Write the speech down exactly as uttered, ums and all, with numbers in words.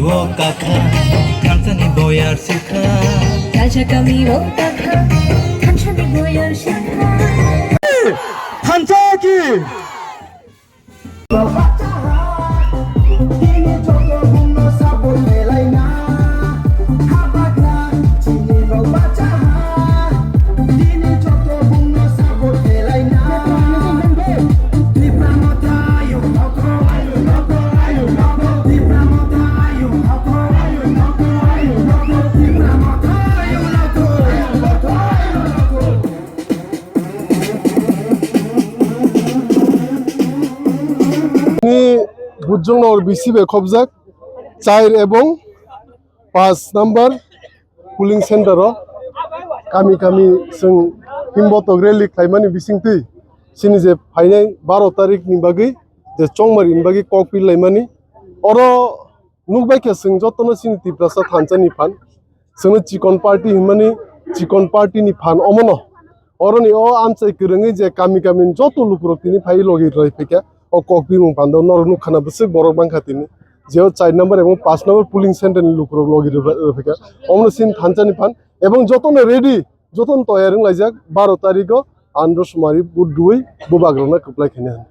O kakha, thansani boyar sikha. Raja kami o kakha, thansani boyar sikha. Thansa ki. Ni Bujong Nogor B C bai khobjak, char ebong paanch number polling center o kami kami chwng himbotok rally khlaimani bisingtwi chini je phainai baro tarik ni bagwi je chongmari ni bagwi kok pil laimani oro nukbai khe chwng jotono chini Tiprasa thansa ni phan chwngno chikon party hinmani chikon party ni phan omono oroni o amchai kwrwngwi je kami kami ni joto lukurok tini phai logi rwlai phaikha. O kok bimung pando norok nukha na bwswk borok bangkha tini. Jeo char number ebong paanch number polling center ni lukurok logi rwlai phaikha. Omono sin thansa ni phan ebong jotono ready, jotono toyar wnglaijak baro tarikh o andro sumari vote rwui bubagrokno kwplai khaina.